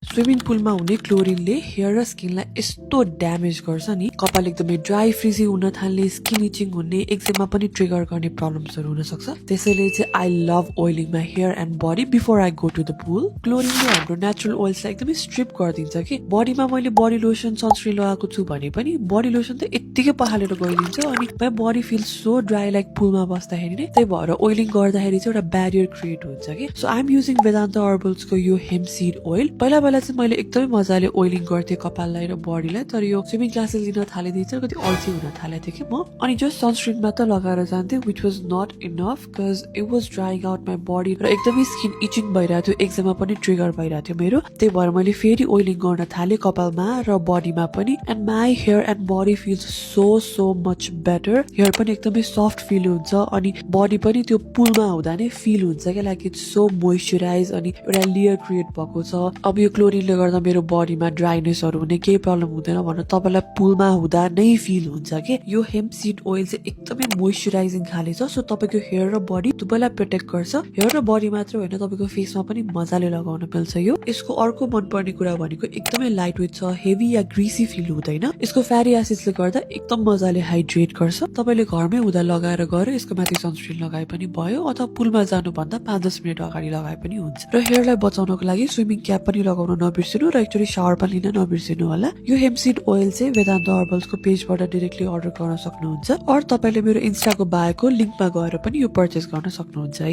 Swimming पुलमा हुने क्लोरिनले hair र स्किनलाई यस्तो ड्यामेज गर्छ नि, कपाल एकदमै ड्राई फ्रिजी हुन थाल्ने, स्किन इचिङ हुने, एक्जेमा पनि ट्रिगर गर्ने प्रब्लम्सहरू हुन सक्छ। त्यसैले चाहिँ I love oiling my hair and body before I go to the pool. क्लोरिनले हाम्रो नेचुरल ओइल्सलाई एकदमै स्ट्रिप गरिदिन्छ कि बडीमा मैले बडी लोसन सनस्क्रिन लगाएको छु भने पनि बडी लोसन त यत्तिकै पखालेर गइदिन्छ अनि my body feel so dry like पुलमा बस्दाखेरि नै। त्यही भएर ओइलिङ गर्दाखेरि चाहिँ एउटा ब्यारियर क्रिएट हुन्छ कि। So I am using Vedanta हर्बल्सको यो हेम्प सीड ओइल। पहिला चाहिँ मैले एकदमै मजाले ओइलिङ गर्थेँ कपाललाई र बडीलाई, तर यो स्विमिङ क्लासेस लिन थालिदिन्छ कति अल्छी हुन थालेको थियो कि म। अनि जस्ट सनस्क्रिन मात्र लगाएर जान्थेँ, which was not enough because it was drying out my body र एकदमै स्किन इचिङ भइरहेको थियो, एक्जेमा पनि ट्रिगर भइरहेको थियो मेरो। त्यही भएर मैले फेरि ओइलिङ गर्न थालेँ कपालमा र बडीमा पनि, and my hair and body feels so much better. Hair पनि एकदमै सफ्ट फिल हुन्छ अनि बडी पनि त्यो पुलमा हुँदा नै फिल हुन्छ क्या, लाइक इट्स सो मोइस्चराइज अनि एउटा लेयर क्रिएट भएको छ। अब यो क्लोरिनले गर्दा मेरो बडीमा ड्राइनेसहरू हुने केही प्रब्लम हुँदैन भनेर तपाईँलाई पुलमा हुँदा नै फिल हुन्छ कि। यो हेम्प सीड ओइल चाहिँ एकदमै मोइस्चराइजिङ खाले छ, सो तपाईँको हेयर र बडी दुवैलाई प्रोटेक्ट गर्छ। हेयर र बडी मात्र होइन, तपाईँको फेसमा पनि मजाले लगाउन मिल्छ यो। यसको अर्को मनपर्ने कुरा भनेको एकदमै लाइट वेट छ, हेभी या ग्रिसी फिल हुँदैन। यसको फ्याटी एसिड्सले गर्दा एकदम मजाले हाइड्रेट गर्छ। तपाईँले घरमै हुँदा लगाएर गएर यसको माथि सनस्क्रिन लगाए पनि भयो, अथवा पुलमा जानुभन्दा 5-10 मिनट अगाडि लगाए पनि हुन्छ। र हेयरलाई बचाउनको लागि स्विमिङ क्याप पनि लगाउन नबिर्सिनु र एकचोटि शावर पनि लिन नबिर्सिनु होला। यो हेम्प सीड ओइल चाहिँ वेदान्त हर्बल्सको पेजबाट डाइरेक्टली अर्डर गर्न सक्नुहुन्छ, अर तपाईँले मेरो इन्स्टाको बायोको लिङ्कमा गएर पनि यो पर्चेस गर्न सक्नुहुन्छ है।